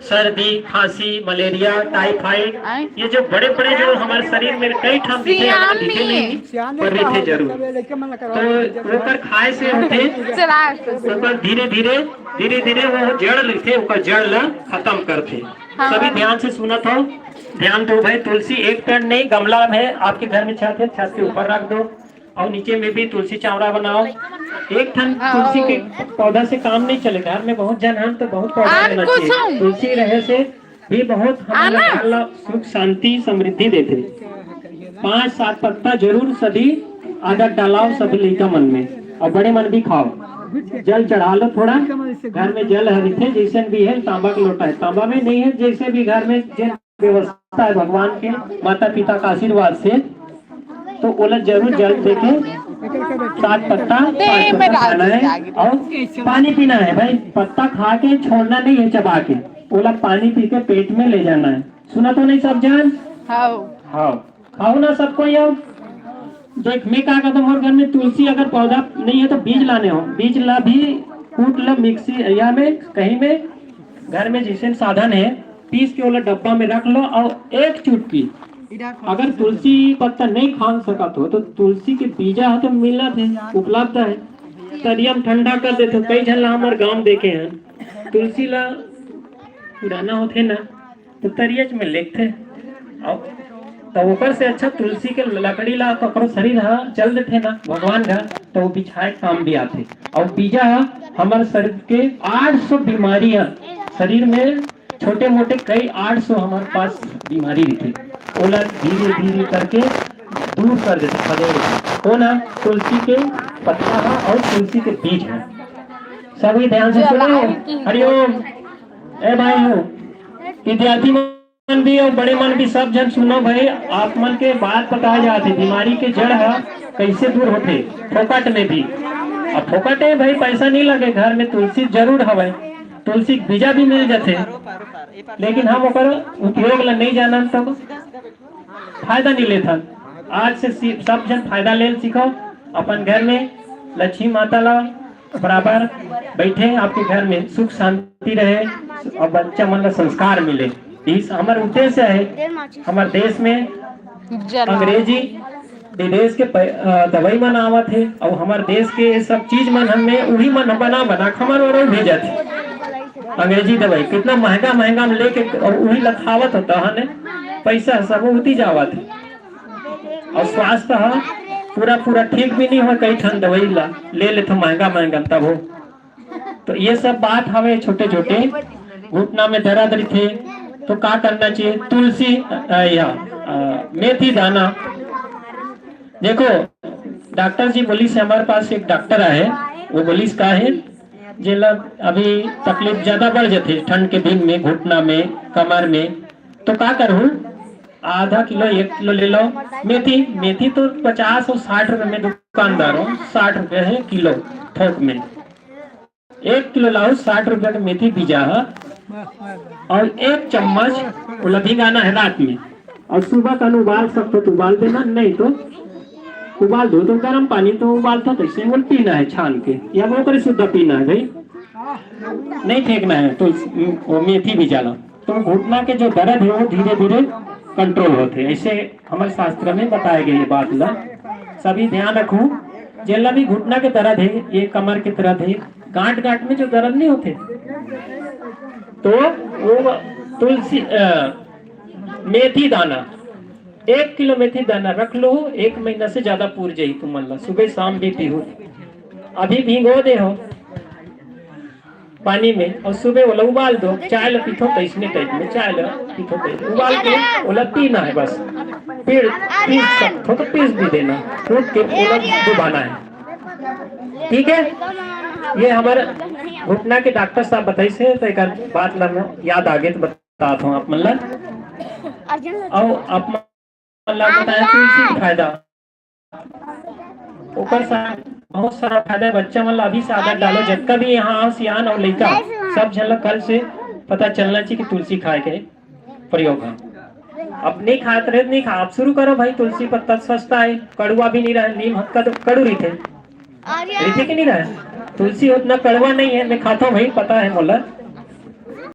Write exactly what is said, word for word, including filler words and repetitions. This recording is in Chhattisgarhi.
सर्दी, खांसी, मलेरिया, टाइफाइड, आय। ये जो बड़े बड़े जो हमारे शरीर में कई ठन दिखे, सियान हमन दिखे नहीं। नहीं, पर दिखे जरूर। तो ओकर खाए से होथे, चला। ओकर धीरे धीरे, धीरे धीरे वो जड़ लेथे, ओकर जड़ ला खत्म करथे। हाँ। सभी ध्यान से सुनत हो, ध्यान दो भाई। तुलसी एक पेड़ नहीं, गमला में आपके घर में छत है, छत के ऊपर रख दो। और नीचे में भी तुलसी चावड़ा बनाओ। एक ठन हाँ। तुलसी के पौधा से काम नहीं चले। घर में बहुत जन हन तो बहुत पौधा आन लेना चाहिए। कुसुम। तुलसी रहे से भी बहुत हमारे आना। घर ला सुख, शांति, समृद्धि देथे। पांच सात पत्ता जरूर सभी आदत डालाओ सभी लइका मन में, और बड़े मन भी खाओ। जल चढ़ा लो थोड़ा, घर में जल हरिथे, जैसे भी है, तांबा का लोटा है, तांबा में नहीं है, जैसे भी घर में जिन व्यवस्था है भगवान के, माता पिता का आशीर्वाद से, तो ओला जरूर जल देके सात पत्ता, पांच पत्ता खाना है और पानी पीना है भाई। पत्ता खा के छोड़ना नहीं है, चबा के ओला पानी पी के पेट में ले जाना है। सुना तो नहीं सब जन? हाँ। हाँ, खाओ ना सबको। ये देख, मैं का कहता हूँ, मोर घर में तुलसी अगर पौधा नहीं है तो बीज लाने हो, बीज ला भी कूट ला मिक्सी या में कहीं में, घर में जैसे साधन है, पीस के ओला डब्बा में रख लो और एक चुटकी, अगर तुलसी पत्ता नहीं खा सकत हो तो तुलसी के बीजा ह तो मिलत है, उपलब्ध है। तरिया में ठंडा कर देते हो। कई झन ला हमर गांव देखे हैं, तुलसी ला पुराना होथे ना, तो तरियच में लेगथे। अब तो ओकर से अच्छा तुलसी के लकड़ी ला ककरो शरीर ह चल देथे ना भगवान घर, तो वो बिछाए काम भी आथे। और बीजा ह हमर शरीर के आठ सौ बीमारी ह शरीर में, छोटे मोटे कई आठ सौ हमारे पास बीमारी रहिथे, ओला धीरे धीरे करके दूर कर देथे, खदेड़ देथे। कौन ह? तुलसी के पत्ता ह और तुलसी के बीज ह। सभी ध्यान से सुनो। हरिओम। ए भाई हो, विद्यार्थी मन भी और बड़े मन भी, सब जन सुनो भाई, आप मन के बात बताए जात हे, बीमारी के जड़ ह कैसे दूर होथे। फोकट में भी, अब फोकट है भाई, पैसा नहीं लगे, घर में तुलसी जरूर हवय, तुलसी के बीजा भी मिल जाथे, लेकिन हम ओकर उपयोग ला नहीं जानन तब फायदा नहीं लेथन। आज से सी-, सब जन फायदा लेल सीखो, अपन घर में लक्ष्मी माता ला बराबर बैठे, आपके घर में सुख शांति रहे और बच्चा मन ला संस्कार मिले। इस हमर उद्देश्य है। हमर देश में जला। अंग्रेजी विदेश के पै-, अ, दवाई मन आवत हे और हमर देश के सब चीज मन हमें उही मन बना बना के हमर ओर भेजत हे। अंग्रेजी दवाई कितना महंगा महंगा में लेके और उही ला खावत होता है, पैसा सब उती जावत हे। और स्वास्थ्य ह पूरा पूरा ठीक भी नहीं हो, कई ठन दवाई ला ले लेथो महंगा महंगा तब हो। तो ये सब बात हवे छोटे छोटे। घुटना में दर्द रहिथे तो का करना चाहिए? तुलसी, अ, या, अ, मेथी दाना। देखो, डॉक्टर जी बोलिस हे, हमारे पास एक डॉक्टर आए, वो बोलिस का है, जेला अभी तकलीफ ज्यादा बढ़ जाथे ठंड के दिन में, घुटना में, कमर में, तो का करहूँ? आधा किलो, एक किलो ले लो। मेथी, मेथी तो पचास और साठ रुपए में दुकानदार हो, साठ रुपए है किलो थोक में। एक किलो लाओ, साठ रुपए के मेथी बीजा ह, और एक चम्मच ओला भिंगाना है रात में, और सुबह का उबाल सकते हो तो उबाल देना, नहीं तो उबाल दो तो गर्म पानी तो उबाल तो तैसे वो पीना है छान के, या वो करे सुद्धा पीना है भाई, नहीं फेंकना है। तो वो मेथी बीजा ला तो घुटना के जो दर्द है वो धीरे धीरे कंट्रोल होते हैं। ऐसे हमारे शास्त्र में बताए गए ये बात ला, सभी ध्यान रखो। जेला भी घुटना के दर्द है, ये कमर के दर्द है, गांठ गांठ में जो दर्द नहीं होते, तो वो तुलसी, अ, मेथी दाना, एक किलो मेथी दाना रख लो, एक महीना से ज्यादा पूर जाही तुमन ला, सुबह शाम भी पीहू। अभी भिंगो दे हो पानी में और सुबह ओला उबाल दो, चाय ला पीथो तैसने टाइप में, चाय ला पीथो तैसने उबाल के ओला पीना है बस। पीस सकथो तो पीस भी देना, कूट के ओला डुबाना है। ठीक है, ये हमारे घुटना के डॉक्टर साहब बताइस हे, तो एक बात ला मैं याद आगे तो बतात हूँ आप मन ला। और आप मन ला बताया तुलसी के फायदा, ओकर सा-, बहुत सारा फायदा। बच्चा मन ला अभी से आदत डालो, जतका भी यहाँ आओ सियान और लइका, सब झन ला कल से पता चलना चाहिए कि तुलसी खाए के प्रयोग है। अब नहीं खात रहे, नहीं खा, आप शुरू करो भाई। तुलसी पत्ता सस्ता है, कड़ुआ भी नहीं रहे, नीम हक्का तो कड़ू रहिथे, रहिथे कि नहीं रहे? तुलसी उतना कड़वा नहीं है, मैं खाता हूँ भाई, पता है मोला।